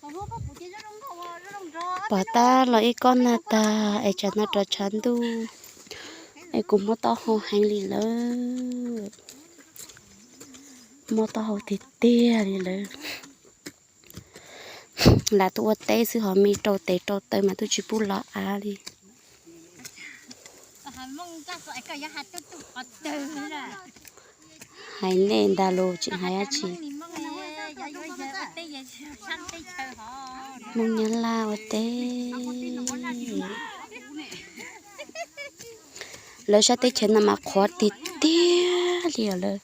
Pom tab los ib kob nag tag es tsam no rov tshav ntuj es kuv mob taub hau heev li lawm. Mob taub hau tiag tiag li lawm. Lam tuaj ua teb xwb ho me rau tes rau taw mas twb tsis pub los av li. Hais nej ntag los tseem hais dab tsi. Hmoob Nyab Laj ua teb. Lawv sab teb chaws no mas qhuav tiag tiag li os lawm.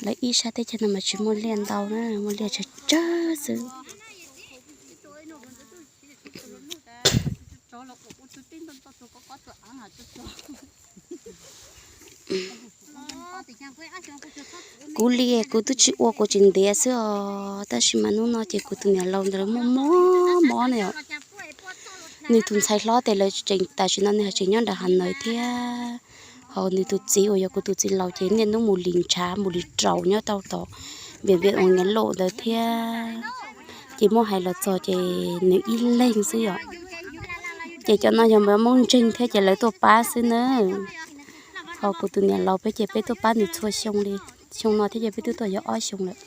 Lawv ib sab teb chaws no mas tsis muaj liaj ntau na, muaj liaj tsawg tsawg xwb. Kuv li kuv twb tsis ua kuv tseem ntiav xwb os, tab sis mas hnub no ces kuv tus niam laus ntawd lawv muaj mob mob ne os. Nws tus ntxhais hlob ces lawv tseem tam sim no nws ho tseem nyob nram hav ntawd thiab. Ho nws tus txiv uas yog kuv tus txiv laus ces niaj hnub mus lim ntshav mus lim raus nyob rau tom npias npias uas Nyiaj Lauj ntawd thiab. Ces muab hais los txog ces nws ib leeg xwb yom. Ces cov no yog Hmoob ntseeg thiab ces lawv tuaj pab xwb nawb. Ho kuv tus niam laus peb ces peb tuaj pab nws txhua xyoo li. Xyoo no thiab ces peb twb tuaj yog ob xyoo lawm.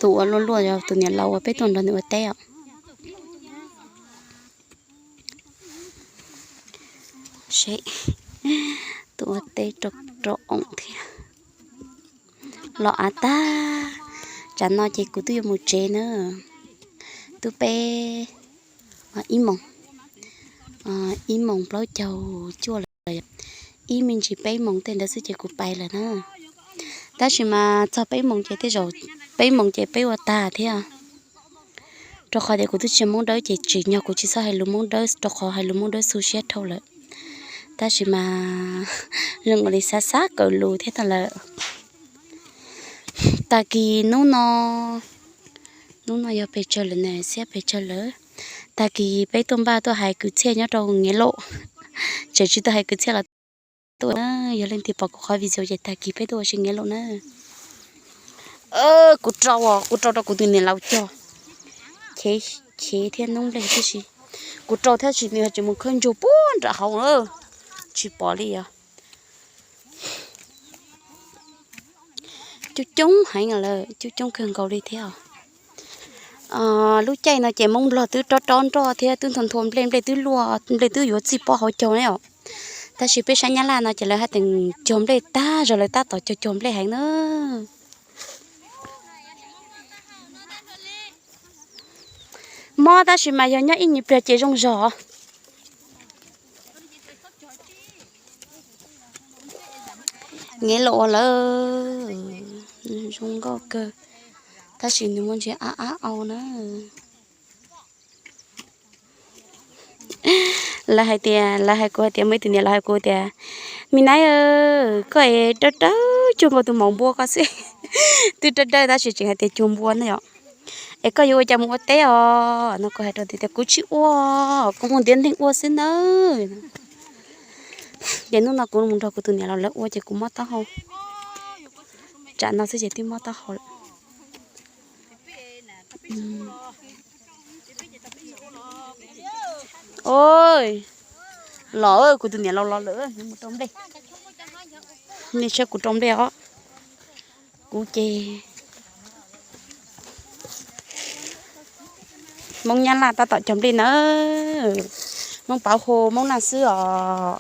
Tus ua luaj luaj yog tus niam laus uas peb tuaj nrog nws ua teb os. Seb, tus ua teb rau rau oom thiab. Los av tag, tsam no ces kuv twb yuav mus tsev na. Twb peb ib moos, ib moos plaub caug cuaj lawm, ib me ntsis peb moos tej ntawd xwb ces kuv pais lawm na. Tab sis mas txog peb moos ces tej zaum peb moos ces peb ua tag thiab. Rau qhov tias kuv twb tsis Hmoob Dawb ces tsim nyog kuv tsis txhob hais lus Hmoob Dawb rau qhov hais lus Hmoob Dawb xu siab dhau lawm. Tab sis mas zoo nkaus li xav xav kawm lus thiab tag lawm. Tag kis hnub no, hnub no yog pes tsawg lawm ne, xiab pes tsawg lawm. Tag kis peb tuaj npaj tuaj hais kwv txhiaj nyob rau Nyiaj Lauj. Tseem tsis tuaj hais kwv txhiaj los tuaj na, yog leej twg pom kuv qhov video ces tag kis peb tuaj ua si Nyiaj Lauj na. Kuv rau, kuv rau rau kuv tus niam laus cog, chev thiab noob nplej tib si. Kuv rau thiab tsis nws tsis mus khawb ntsug puag nram hauv na, tsis pom li os. Coob coob heev lawm, coob coob kawg nkaus li thiab. Lub caij no ces Hmoob Nplog twb rob rob nroj thiab twb nthua nthua nplej, nplej twb luaj, nplej twb yuav txij pob hauv caug ne os. Tab sis peb sab Nyab Laj no ces lawv haj tseem cog nplej tag zog, lawv tab tom cog cog nplej heev na. Mob tab sis mas yog nyob ib nyuag pliag ces zoo zog. Nyiaj Lauj ua lawm, zoo nkauj kawg, tab sis nws muaj ntsis ab ab au na. Lawv hais tias, lawv hais kuv hais tias muaj ib tug niam laus hais kuv tias, me nab, koj es dawb dawb cuag nkaus tus maum npua ko xwb. Twb dawb dawb tab sis tseem hais tias cuag npua na yom. Es koj yuav ua cas mus ua teb os no, kuv hais rau tias kuv tsis ua, kuv mus ntiav neeg ua xwb nawb. Ces hnub no kuv mus nrog kuv tus niam laus lawv ua ces kuv mob taub hau, tsam no xwb ces twb mob taub hau lawm. Oj, los, kuv tus niam laus los lawm, nws mus rau nplej. Nej saib kuv rau nplej os. Kuv ces Hmoob Nyab Laj tab tom cog nplej na. Hmoob Pauv hu Hmoob Naj xwb os.